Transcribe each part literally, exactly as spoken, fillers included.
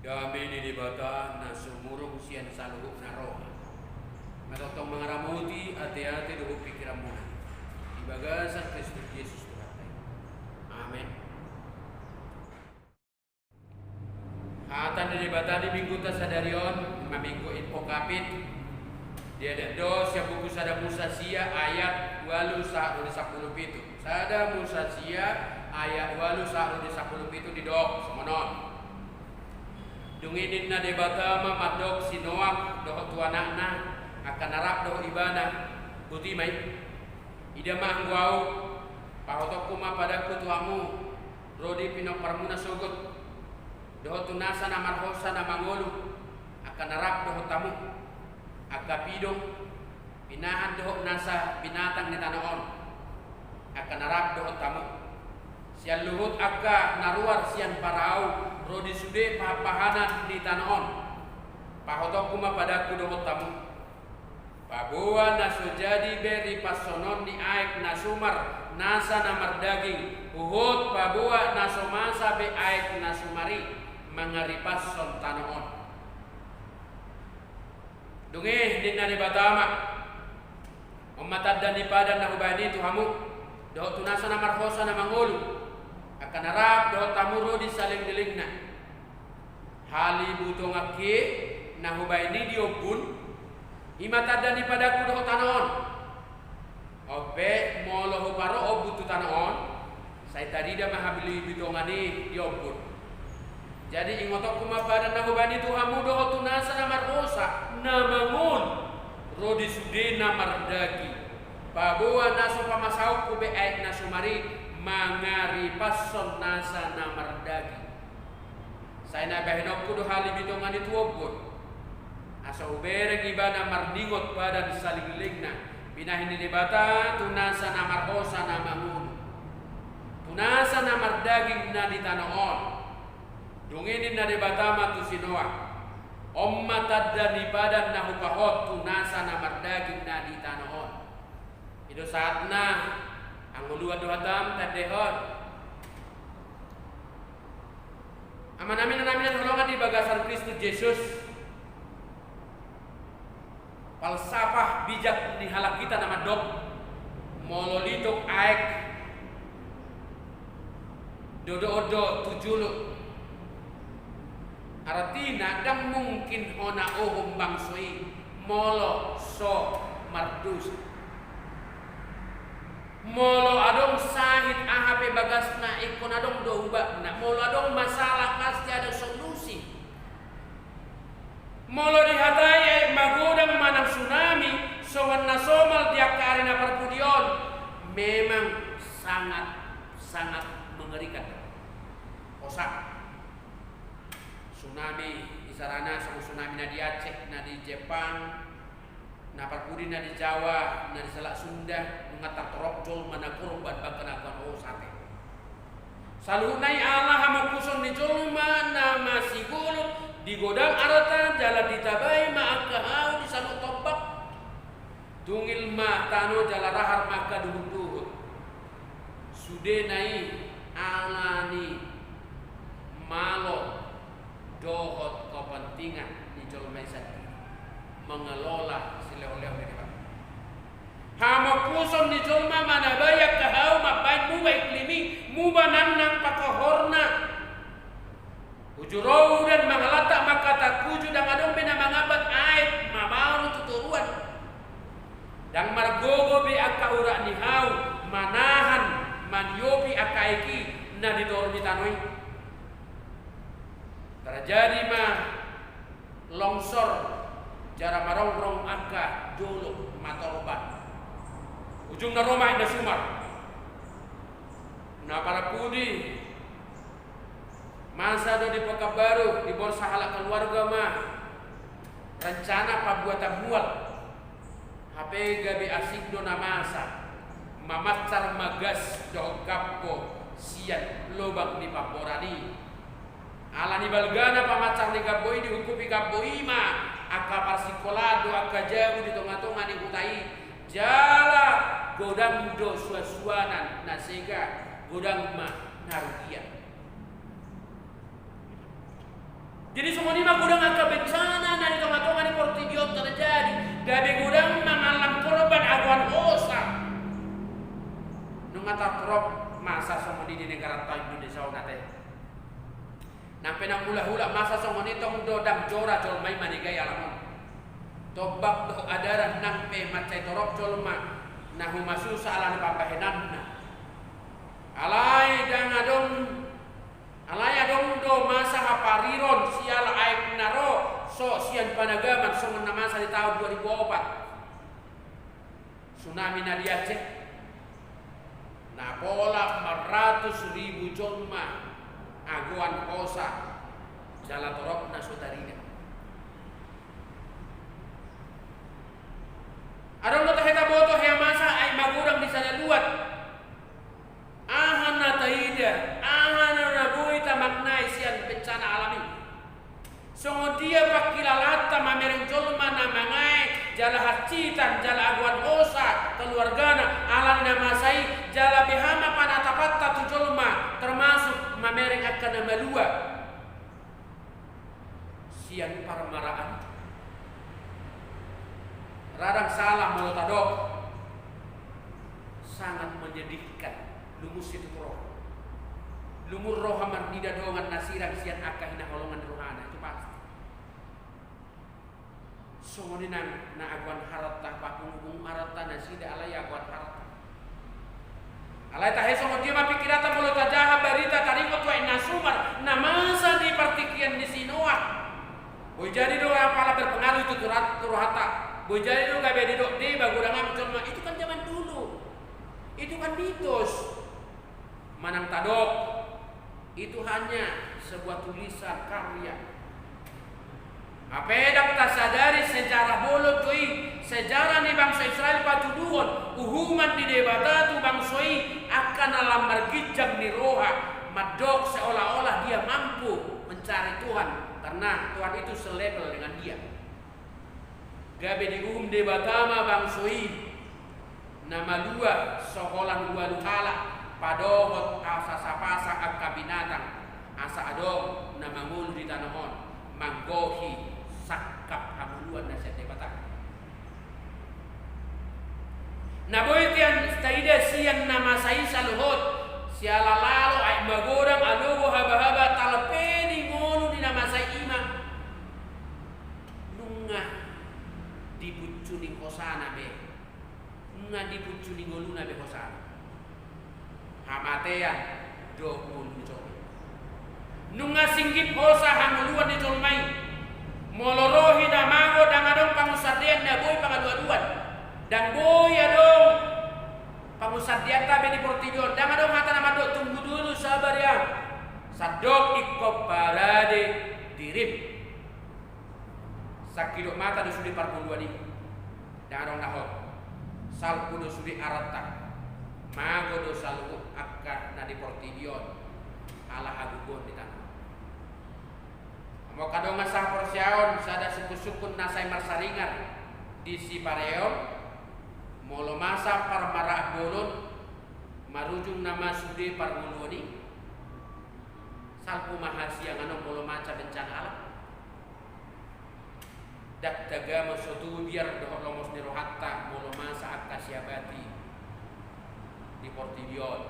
Dame ni Debata na sumurung sian saluhut na roha, na tongtong mangaramoti ateate dohot pingkiranmuna di bagasan Kristus Jesus Tuhanta i. Amen. Hata ni Debata di mingguta sadari on, ma minggu Invocavit, diadat do sian buku Sada Musa sia ayat ualu sahat ro di sampulu pitu. Sada Musa sia ayat ualu sahat ro di sampulu pitu didok songon on. Dung i ninna Debata ma mandok si Noak dohot tu anakna, angka na rap dohot ibana, botima i. Ida ma anggo ahu, pahotonku ma padanku tu hamu, ro di pinomparmuna sogot, dohot tu nasa na marhosa na mangolu, angka na rap dohot hamu, angka pidong, pinahan dohot nasa binatang ni tano on, angka na rap dohot hamu, sian luhut angka na ruar sian parau, ro di sude pahanpahanan ni tano on, pahotonku ma padanku dohot hamu. Paboa na so jadi be ripashon on ni aek na sumar nasa na mardaging, huhut paboa na so masa be aek na sumar i mangaripashon tano on. Dung i ninna Debata ma, on ma tanda ni padan na hubahen i tu hamu, dohot tu nasa na marhosa na mangolu, angka na rap dohot hamu ro di salelenglelengna. Halibutonganki na hubahen i di ombun, i ma tanda ni padanku dohot tano on. On pe molo huparo ombun tu tano on, sai tarida ma halibutongan i di ombun. Jadi ingotonku ma padan na hubahen i tu hamu dohot tu nasa na marhosa na mangolu, ro di sude na mardaging. Paboa na so pamasaonku be aek na sumar i mangaripashon nasa na mardaging. Sai na bahenonku do halibutongan i tu ombun, asa hubereng ibana marningot padan salelenglelengna, binahen ni Debata tu nasa na marhosa na mangolu, tu nasa na mardaging na di tano on. Dung i ninna Debata ma tu si Noak, on ma tanda ni padan na hupahot tu nasa na mardaging na di tano on. I do saatna, angoluan do hatam tandehon. Amanami, inanami na hinaholongan di bagasan Kristus Jesus, falsafah bijak ni halak hita na mandok, molo litok aek, dodoon do tu jolo. Artina ndang mungkin hona uhum bangso i molo so mardosa. Molo adong sahit aha pe bagasna, ingkon adong do ubatna. Molo adong masalah, pasti ada solusi. Molo dihatai aek magodang manang tsunami, songon na somal di angka ari na parpudi on, memang sangat, sangat mengerikan. Osak. Tsunami, isarana songon tsunami na di Aceh, na di Jepang, na parpudi na di Jawa, na di Selat Sunda, nunga tartorop jolma na korban bahkan angka na osak. Saluhutna i ala hamompuson ni jolma na masigolut, digodang arta jala ditabai ma angka hau di saluhut tombak. Tungil ma tano jala rahar ma angka duhutduhut. Sudena i ala ni malo dohot kepentingan ni jolma i sandiri mengelola silehonlehon ni Debata. Hamompuson ni jolma manabai angka hau mambahen muba iklim i, muba nannang pakohorna. Uju ro udan mangalantak mangkatak uju, ndang adong be na mangambat aek mabaru tu toruan. Ndang margogo be angka urat ni hau manahan maniopi angka aek i na di toru ni tano i. Terjadi ma longsor jala marongrong angka dolok matorban. Ujungna ro ma aek na sumar. Na parpudi, masa do di Pekanbaru, diborsa halak keluarga ma rencana pambuatan mual. Hape gabe asing do na masa, mamancar ma gas dohot gambo sian lobang ni pamboran i. Ala ni balgana pamancar ni gambo i, diungkupi gambo i ma angka parsikolaan dohot angka jabu di tongatonga ni huta i. Jala godang do suansuanan na sega, godang ma na rugian. Jadi so Godang angka bencana na di tonga-tonga ni portibi on terjadi, gabe godang mangallang korban agoan hosa. Nunga tartorop masa songon i di negaranta Indonesia on ate. Nang pe nang mulak-ulak masa songon i tong do ndang jora jolma i manegai alam on. Tombak dohot adaran nang pe mansai torop jolma na humasusa ala ni pambahenanna. Alai ndang adong, alai adong do masa hapariron siala aek na ro so sian panagaman songon na masa di taon dua ribu opat. Tsunami na di Aceh, na pola maratus ribu jolma agoan hosa jala torop na so tarida. Adong do tahe taboto hea masa aek magodang di sada luat. Aha na taida, aha na boi tamaknai sian bencana alam i? Songon dia pangkilalaanta mamereng jolma na mangae jala hansitan jala agoan hosa keluargana ala ni na masa i, jala beha ma panatapanta tu jolma, termasuk mamereng angka na malua sian parmaraan? Ra ndang sala molo tadok, sangat menyedihkan, lumus situtu roha. Lumus roha marnida dongan na sirang sian angka hinaholongan ni rohana, itu pasti. Songon i nang na agoan harta, papungu-pungu harta nasida alai agoan harta. Alai tahe songon dia ma pingkiranta molo tajaha barita taringot tu aek na sumar na masa di partingkian ni si Noah? Boi jadi do apala berpengaruh itu tu roha-, tu rohanta. Boi jadi do gabe didok deba godang aek jolma, itu kan zaman dulu. Itu kan mitos. Manang tadok, itu hanya sebuah tulisan karya. Hape ndang tasadari sejarah bolon do i, sejarah ni bangso Israel patuduhon uhuman ni Debata tu bangso i angka na lam marginjang ni roha, mandok seolah-olah dia mampu mencari Tuhan karena Tuhan itu selevel dengan dia. Gabe diuhum Debata ma bangso i na malua so holan ualu halak, padohot asa sapasang angka binatang, asa adong na mangolu di tano on, manggohi sangkap hangoluan na sian Debata. Na boi tian taida sian na masa i saluhut, siala lalo aek magodang, alogo, habahaba, talpe ni ngolu ni na masa i ima. Nunga dibucuni hosana be. Nunga dibucuni ngoluna be hosana. Hamatean dohot ngolu ni jolma i. Nunga singgit hosa hangoluan ni jolma i. Molo ro hita mago ndang adong pangunsandean na boi pangalualuan. Ndang boi adong pangunsandeanta be di portibi on. Ndang adong hata na mandok tunggu dulu, sabar ya. Sandok ingkon parade dirim. Sangkidop mata do sude parngoluan i. Ndang adong na hot. Salpu do sude aranta. Mago do saluhut angka na di portibi on ala hagogoon ni tano. Amang angka dongan sahaporseaon, sada sungkunsungkun na sai marsaringar di Sipareon, molo masa parmaraan bolon, marujung nama sude parngoluon i, salpu ma hasiangan on molo masa bencana alam. Ndang tagamon so tubu biar dohot lomos ni rohanta molo masa angka siabati di portibi on.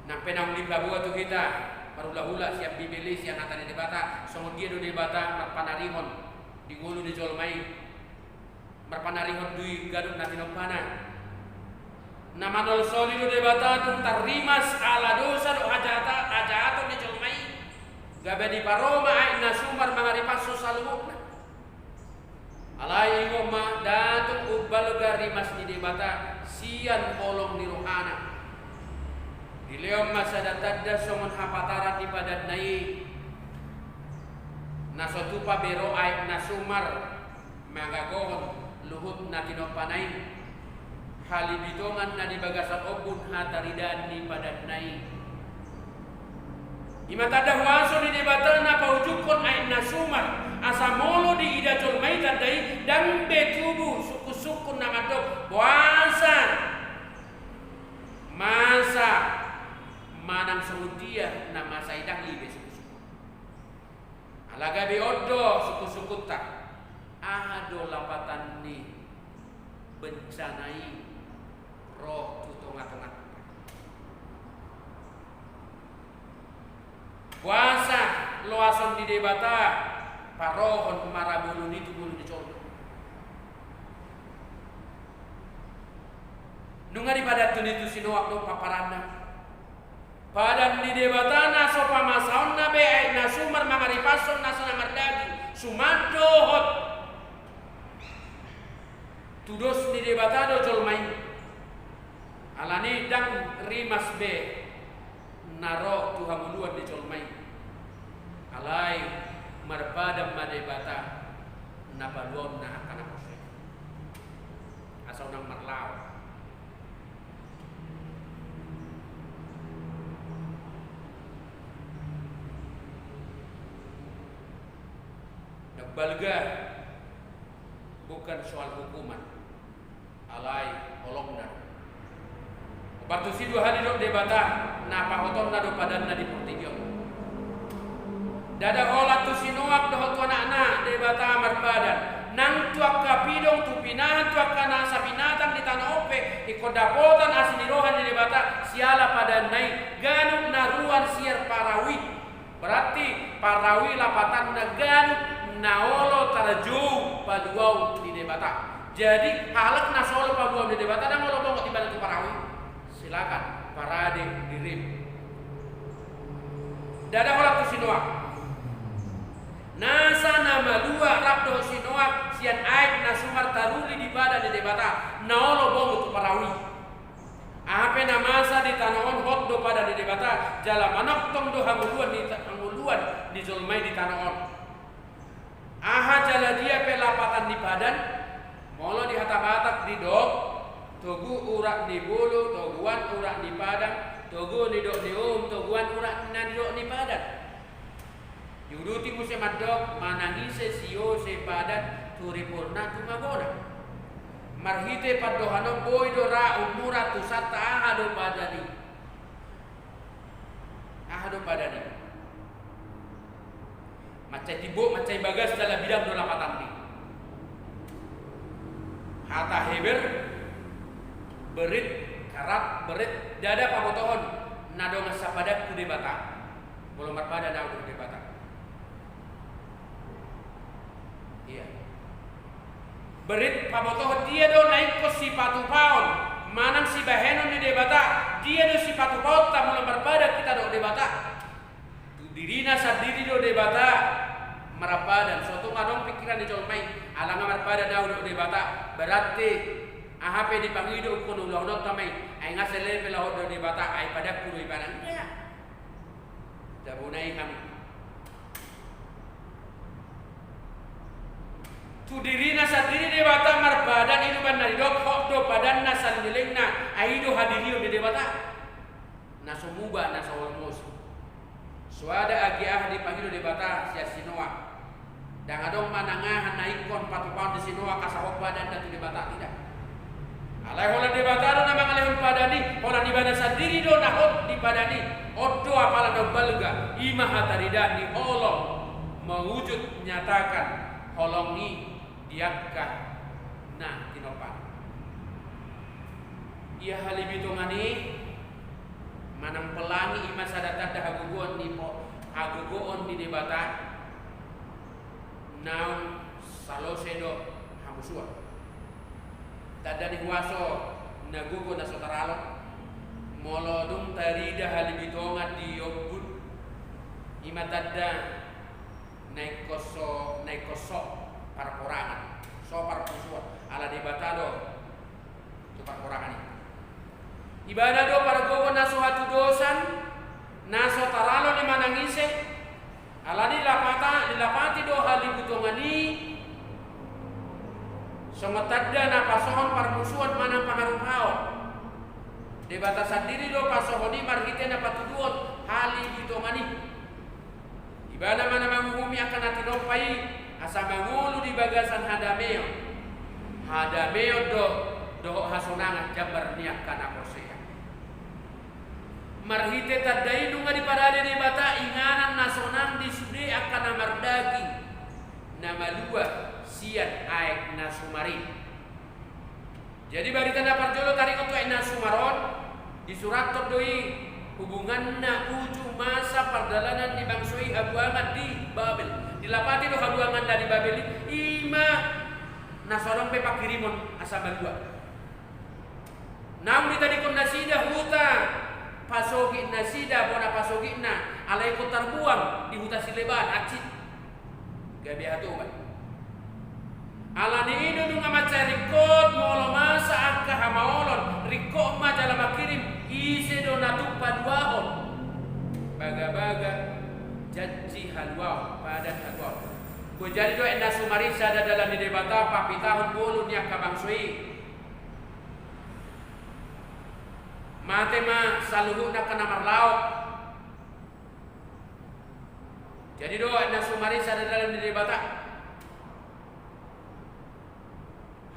Nang pe naung dipaboa tu hita marhulahula sian Bibel i, sian hata ni Debata, songon dia do Debata marpanarihon di ngolu ni jolma i. Marpanarihon tu i ganup na tinompana. Na manolsoli do Debata tung tarrimas ala dosa dohot hajahata-, hajahaton ni jolma i. Gabe diparoma aek na sumar mangaripaso saluhutna. Alai ingot ma, ndang tung umbalga rimas ni Debata sian holong ni rohana. Dilehon ma sada tanda songon hapataran ni padanna i. Na so tupa be ro aek na sumar mangagohon luhut na tinompana i, halibitongan na di bagasan ombun hataridaan ni padanna i. I ma tanda huaso ni Debata na paujunghon aek na sumar, asa molo diida jolma i tanda i, ndang be tubu sungkunsungkun na mandok, boasa masa manang songon dia na masa i, ndang i be sungkunsungkun. Ala gabe on do sungkun-sungkunta, aha do lapatan ni bencana i ro tu tonga-tonganta. Boasa loason ni Debata parohon marabolon i tu ngolu ni jolma? Nunga dipadanhon i tu si Noak do pamparanna. Padan ni Debata na so pamasaonna be aek na sumar mangaripashon nasa na mardaging, suman dohot tudos ni Debata do jolma i. Alani ndang rimas be na ro tu hangoluan ni jolma i. Alai marpadan ma Debata na paluaonna angka na porsea. Asa unang marlaok. Na balga bukan soal hukuman, alai holongna do. Hombar tusi dua hali didok Debata, na pahotonna do padanna di portibi on. Ndada holan tu si Noak dohot tu anakna Debata marpadan, nang tu angka pidong, tu pinahan, tu angka nasa binatang di tano on pe ingkon dapotan asi ni roha ni Debata siala padanna i, ganup na ruar sian parau i. Berarti parau i lapatanna ganup na olo tarjou paluaon ni Debata. Jadi halak na so olo paluaon ni Debata ndang olo bongot ibana tu parau i. Silakan parade dirim. Ndada holan tu si Noak. Nasa na malua rap dohot si Noak sian aek na sumar taruli di padan ni Debata na olo bongot tu parau i. Aha pe na masa di tano on hot do padan ni Debata jala manongtong do hangoluan ni ta-, hangoluan ni jolma i di tano on. Aha jala dia pe lapatan ni padan, molo di hata Batak didok, togu urat ni bulu, toguan urat ni padan, togu nidok ni uhum, toguan urat na nidok ni padan. Diuduti muse mandok, manang ise sio se padan tu ripurna tu magona. Marhite pandohan on boi do ra umur atusanta aha do padan i. Aha do padan i? Mansai timbo, mansai bagas jala bidang do lapatan i. Hata Heber, berit, karat, berit, ndada pabotohon na dongan sapadanku Debata. Molo marpadan ahu dohot Debata. Ia. Berit pabotohon dia do na ingkon sipatupaon manang sibahenon ni Debata. Dia do sipatupaonta molo marpadan hita dohot Debata? Tu dirina sandiri do Debata marpadan. So tung adong pikiran ni jolma i, ala nga marpadan ahu dohot Debata, berarti aha pe dipangido ingkon ulahononta ma i. Ai nga selesai pe laho dohot Debata, ai padanku do ibana. Ia. Jabuna i hami. Tu dirina sandiri Debata marpadan, i do umbahen na didok hot do padanna salelengna, ai i do hadirion ni Debata. Na so muba, na so holmos. So ada agi aha dipangido Debata sian si Noak. Ndang adong manang aha na ingkon patupaon ni si Noak asa hot padanna tu Debata, tidak. Alai holan Debata do na mangalehon padan i, holan ibana sandiri do na hot di padan i. On do apala na umbalga, i ma hataridaan ni holong, mewujud nyatakan holong i di angka na tinompana. Ia halibitongan i manang pelangi i ma sada tanda hagogoon ni po-, hagogoon ni Debata. Naung salose do hamusuon. Tanda ni huaso na gogo na so taralo. Molo dung tarida halibitongan di ombun, i ma tanda na ingkon so, na ingkon so parporangan, so parmusuon, ala Debata do tu parporangan i. Ibana do pargogo na so hatudosan, na so taralo ni manang ise. Alani lapata-, dilapati do halibitongan i songon tanda na pasohon parmusuon manang pangarupaon. Debata sandiri do pasohon i marhite na patuduhon halibitongan i. Ibana ma na manguhumi angka na tinompa i asa mangolu di bagasan hadameon. Hadameon do dohot hasonangan jambar ni angka na porsea. Marhite tanda i nunga diparade Debata inganan sonang di sude angka na mardaging na malua sian aek na sumar i. Jadi barita na parjolo taringot tu aek na sumar on, disurathon do i hubunganna uju masa pardalanan ni bangso i habuangan di Babel. Dilapati do habuanganna di Babel i, i ma na so adong be pangkirimon asa malua. Naung ditadingkon nasida huta pasogit nasida, bona pasogitna, alai ingkon tarbuang di huta sileban, hansit. Gabe hatoban. Alani i do nunga mansai ringkot molo masa angka hamaolon, ringkot ma jala mangkirim, ise do na tung paduahon bagabaga janji haluaon, padan haluaon. Boha jadi do aek na sumar i sada dalan ni Debata pampitahon ngolu ni angka bangso i. Mate ma saluhutna angka na marlaok. Jadi do aek na sumar i sada dalan ni Debata.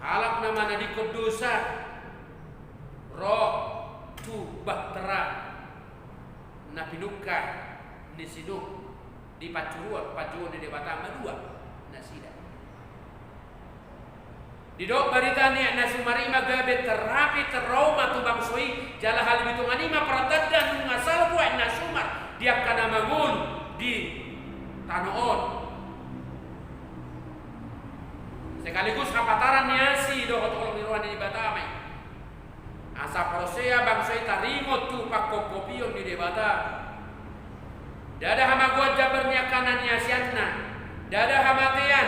Halak na manadingkon dosa ro tu bahtera na pinungka ni si Nuh di panjuruon, panjuruon ni Debata, malua nasida. Didok barita ni aek na sumar i ma gabe terapi, trauma tu bangso i, jala halibitongan i ma pertanda nunga salpu aek na sumar di angka na mangolu di tano on. Sekaligus hapataran ni asi dohot holong ni roha ni Debata ma i. Asa porsea bangso i taringot tu pangkopkopion ni Debata. Ndada hamagoan jambar ni angka na niasianna, ndada hamatean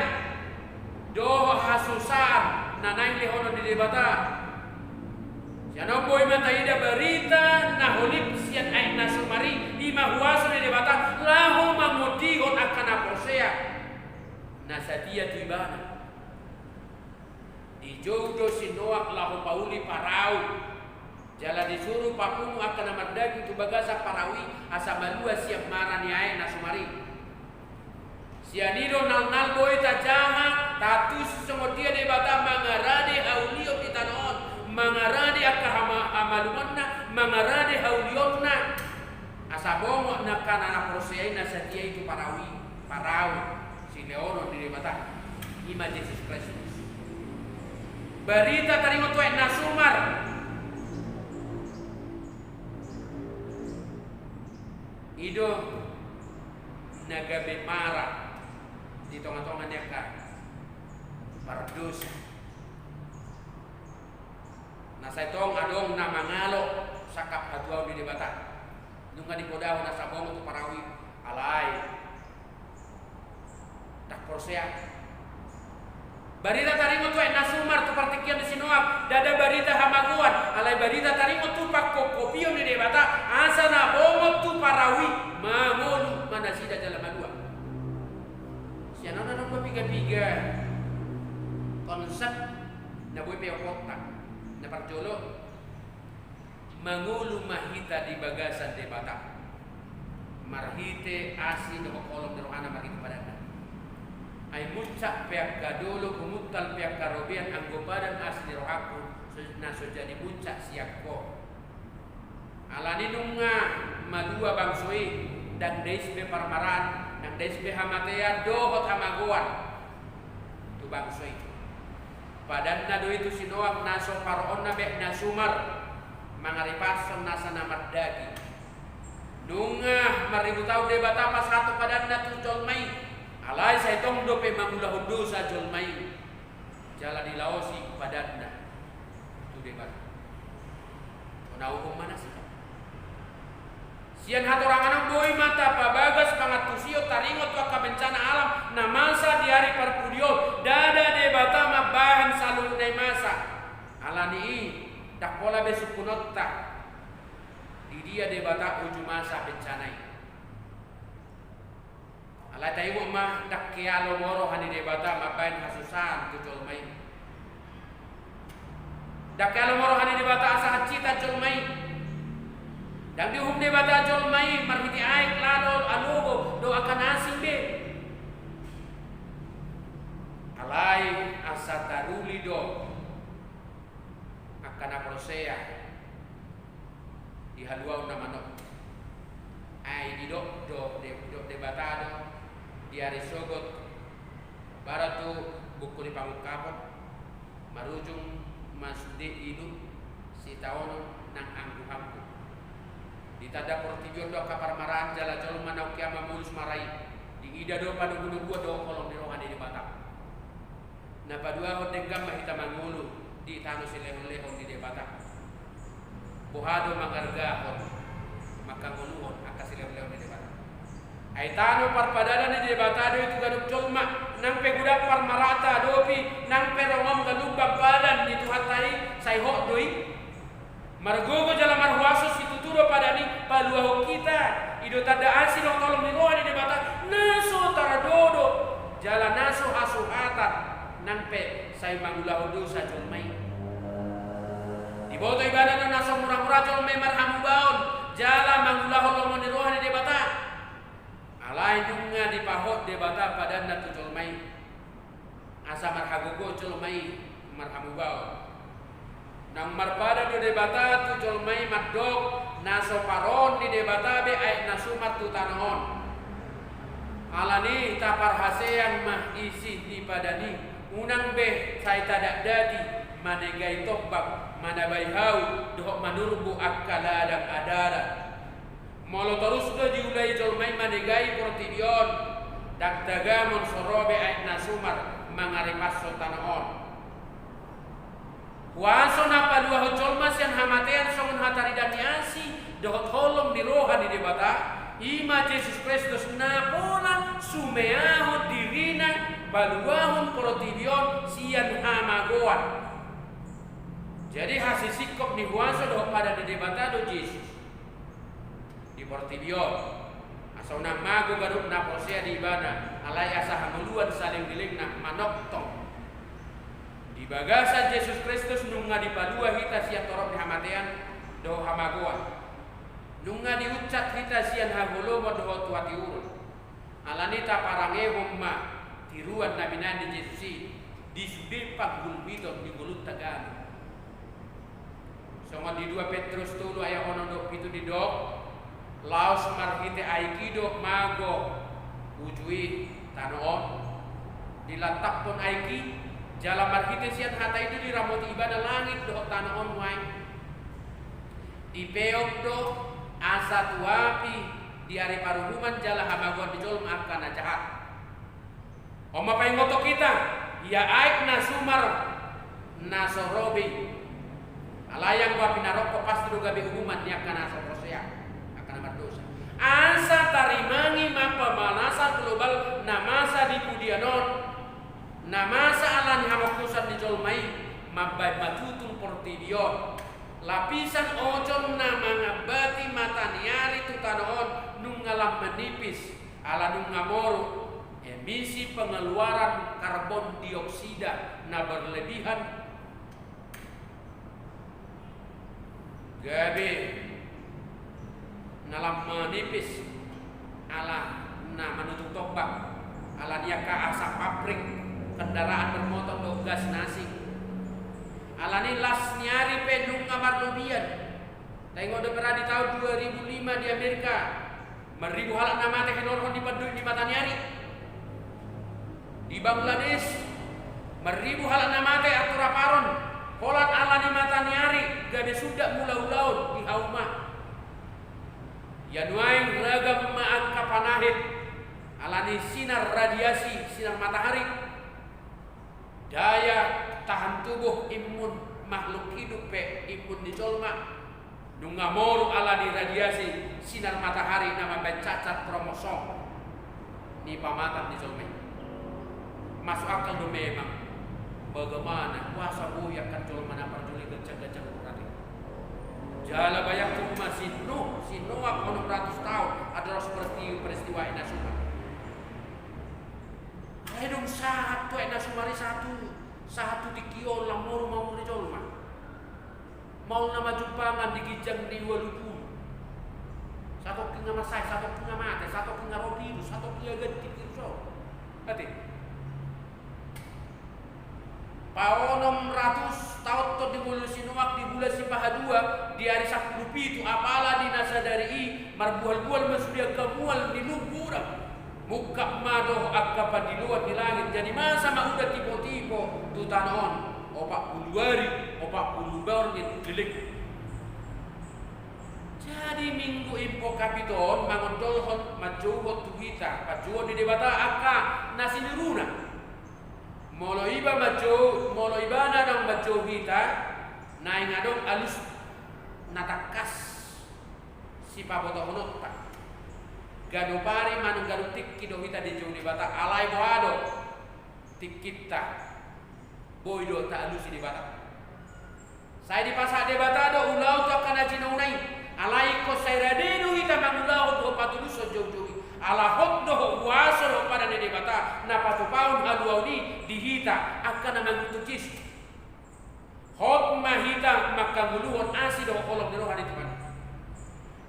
dohot hasusaan na naeng lehonon ni Debata. Sian on boi ma taida barita na holip sian aek na sumar i, i ma huaso ni Debata laho mangondihon angka na porsea na satia tu Ibana. Dijou do si Noak laho pauli parau, jala disuru papungu angka na mardaging tu bagasan parau i asa malua sian mara ni aek na sumar i. Sian i do nalnal boi tajaha, taantusi songon dia Debata mangarade haulion di tano on, mangarade angka hama-, hamalumonna, mangarade haulionna. Asa bongot angka na porsea i na satia i tu parau i, parau silehonon ni Debata, i ma Jesus Kristus. Barita taringot tu aek na sumar i do na gabe mara di tongatonga ni angka pardosa. Na sai tong adong na mangalo sangkap hatuaon ni Debata. Nunga dipodahon asa bongot tu parau i, alai ndang porsea. Barita taringot tu aek na sumar tu partingkian ni si Noak, ndada barita hamagoan, alai barita taringot tu pangkopkopion ni Debata asa na bongot tu parau i, mangolu ma nasida jala malua. Sian on adong do pigapiga konsep na boi peoponta. Na parjolo, mangolu ma hita di bagasan Debata marhite asi dohot holong ni rohana, marhite padanna. Ai muncak pe angka dolok, humuntal pe angka robean, anggo padan asi ni rohangku so-, na so jadi muncak sian Ho. Alani nunga malua bangso i, ndang dais be parmaraan, ndang dais be hamatean dohot hamagoan tu bangso i. Padanna do i tu si Noak na so paroonna be aek na sumar, mangaripashon nasa na mardaging. Nunga marribu taon Debata pasahathon padanna tu jolma i, alai sai tong dope mangulahon dosa jolma i. Jala dilaosi padanna tu Debata. Bona uhum ma nasida. Sian hatorangan on boi ma tapabagas pangantusion taringot tu angka bencana alam na masa di ari parpudi on. Ndada Debata mambahen saluhutna i masa. Alani i, ndang pola be sungkunonta di dia Debata uju masa bencana i. Alai taingot ma, ndang kealomo roha ni Debata mambahen hasusaan tu jolma i. Ndang kealomo roha ni Debata asa hansitan jolma i. Ndang diuhum Debata jolma i marhite aek, lalo, alogo, dohot angka na asing be. Alai asa taruli do angka na porsea di haluaon na manang. Ai didok do, de-, didok Debata Debata do di ari sogot, barat tu buku ni Pangungkapon, marujung ma sude i tu sitaonon nang angguanggu. Ditanda portibi on do angka parmaraan jala jolma naung keama mulus mara i, diida do panogunoguan dohot holong ni roha ni Debata. Na paduahon, denggan ma hita mangolu di tano silehonlehon ni Debata. Boha do mangargahon, mangkangoluhon angka silehonlehon ni Debata? Ai tano parpadanan ni Debata do i tu ganup jolma, nang pe godang parmaraan taadopi, nang pe ronggam galumbang padan ni Tuhanta i, sai hot do i. Margogo jala marhuaso situtu do padan i paluahon hita. I do tanda asi dohot holong ni roha ni Debata na so tardodo jala na so hasuhatan, nang pe sai mangulahon dosa jolma i. Diboto ibana do na so muramura jolma i marhamubaon jala mangulahon lomo ni roha ni Debata. Alai nunga dipahot Debata padanna tu jolma i, asa marhagogoon jolma i marhamubaon. Naung marpadan do Debata tu jolma i mandok na so paroon ni Debata be aek na sumar tu tano on. Alani i taparhaseang ma isi ni padan i, unang be sai tadakdaki manegai tombak, manabai hau dohot manurbu angka ladang adaran. Molo torus do diulai jolma i manegai portibi on, ndang tagamon so ro be aek na sumar mangaripashon tano on. Huaso na paluahon jolma sian hamatean songon hataridaan ni asi dohot holong ni roha ni Debata, i ma Jesus Kristus na pola sumeahon dirina paluahon portibi on sian hamagoan. Jadi hasisingkop ni huaso dohot padan ni Debata do Jesus di portibi on, asa unang mago ganup na porsea di Ibana, alai asa hangoluan saleleng-lelengna manongtong. Di bagasan Jesus Kristus nunga dipalua hita sian torop ni hamatean dohot hamagoan. Nunga diunsat hita sian haholomon dohot hatiuron. Alani i taparangehon ma tiruan na binahen ni Jesus i di sude panggulmiton ni ngolunta ganup. Songon di dua Petrus tolu ayat onom dohot pitu didok, laos marhite aek i do mago uju i tano on. Dilantaphon aek i, jala marhite sian hata i do diramoti Ibana langit dohot tano on nuaeng. Dipeop do asa tu api di ari paruhuman jala hamagoan ni jolma angka na jahat. On ma paingothon hita, ia aek na sumar na so ro be i. Alai anggo api na rongkop pasti do gabe uhuman ni angka na so porsea, angka na mardosa. Asa tarimangi ma pemanasan global na masa di pudian on, na masa ala ni hamongkuson ni jolma i mambahen matutung portibi on. Lapisan ozon na mangambati mata ni ari tu tano on nunga lam manipis, ala nunga moru emisi pengeluaran karbon dioksida na berlebihan. Gabe na lam manipis ala na manutung tombak, ala ni angka asap pabrik, kendaraan bermotor dohot gas na asing. Alani las ni ari pe nunga marlebihan. Taingot do pe ra di taon dua ribu lima di Amerika, marribu halak na mate hinorhon di panduit ni mata ni ari. Di Bangladesh, marribu halak na mate antur aparon, holan ala ni mata ni ari, gabe sundat mula ulaon di hauma. Ia nuaeng ragam ma angka panahit, ala ni sinar radiasi, sinar matahari. Daya tahan tubuh imun makhluk hidup pe imun ni jolma, nunga moru ala ni radiasi sinar matahari na mambahen cacat kromosom ni pamatan ni jolma i. Masuk akal do memang, bagaimana kuasa boi angka jolma na parjolo i ganjang-ganjang umur i. Jala bayangkon ma si Nuh, si Noak onom ratus taon andorang so peristiwa i na sumar. Alai dung sahat tu aek na sumar i, sahat tu, sahat tu tingki on, lam moru ma umur ni jolma. Maol nama jumpangan di ginjang ni ualu pulu. Satongkin nga mansai, satongkin nga mate, satongkin nga ro virus, satongkin nga ganti virus on. Ate. Paonom ratus taon tong di ngolu ni si Noak, di bulan sipahadua, di ari sampulu pitu, apala di na sadari i, marbual-bual ma sude angka mual ni lombu, dang. Mungkap ma dohot angka pandiloan ni langit, jadi masa ma udan tipotipo tu tano on, opat pulu ari, opat pulu borngin leleng. Jadi minggu i pongkapito on mangondolhon, manjouhon tu hita panjouon ni Debata angka na siniruna. Molo iba manjou, molo ibana naung manjou hita, naeng adong alus na tangkas sipabotohononta. Ganup ari manang ganup tingki do hita dijou Debata, alai boha do tingkinta? Boi do taalusi Debata. Sai dipasahat Debata do ulaon tu angka na jinouna i. Alai ingkon sai rade do hita mangulahon dohot patulushon joujou i. Ala hot do huaso dohot padan ni Debata na patupahon haluaon i di hita angka na mangihuthon Jesus. Hot ma hita mangkangoluhon asi dohot holong ni roha ni Tuhan.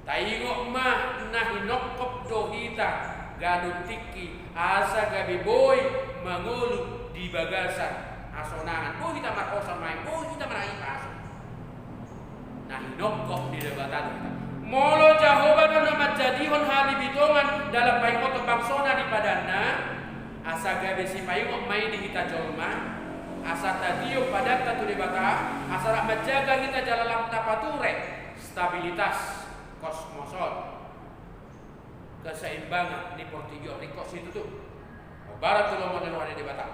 Taingot ma na hinongkop do hita ganup tingki asa gabe boi mangolu di bagasan hasonangan. Boi hita marhosa nuaeng, boi hita marhahipason. Na hinongkop ni Debata do hita. Molo Jahowa do na manjadihon halibitongan dalan paingoton bangsona di padanna, asa gabe sipaingot ma i di hita jolma, asa tatiop padanta tu Debata, asa rap manjaga hita jala lam tapature stabilitas kosmos on, keseimbangan ni portibi on, ringkot situtu. Hombar tu lomo ni roha ni Debata.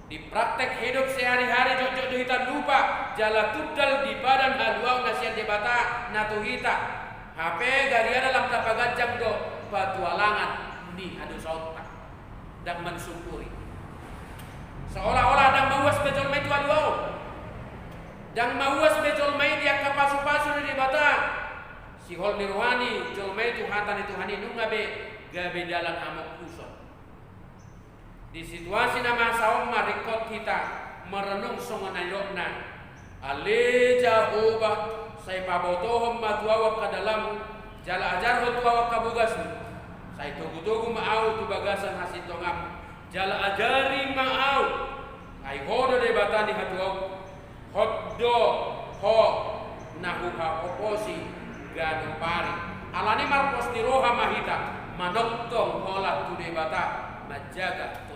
Di praktek hidup sehari-hari jotjot do hita lupa jala tundal di padan haluaon na sian Debata na tu hita. Hape gariada lam tapaganjang do patualangan ni hadosaonta. Ndang mansyukuri. Seolah-olah ndang mauas be jolma i tu haluaon. Ndang mauas be jolma i di angka pasupasu ni Debata. Sihol ni roha ni jolma i tu hata ni Tuhan i, nunga be gabe dalan hamongkuson. Di situasi na masa on ma ringkot hita merenung songon na nidokna: Ale Jahowa, sai pabotohon ma tu ahu angka dalanmu, jala ajarhon tu ahu angka bogasmu. Sai togutogu ma ahu tu bagasan hasintonganmu, jala ajari ma ahu, ai Ho do Debata ni hatuaonku. Hot do Ho na huhaposi ganup ari. Alani i marpos ni roha ma hita manongtong holan tu Debata, manjaga tu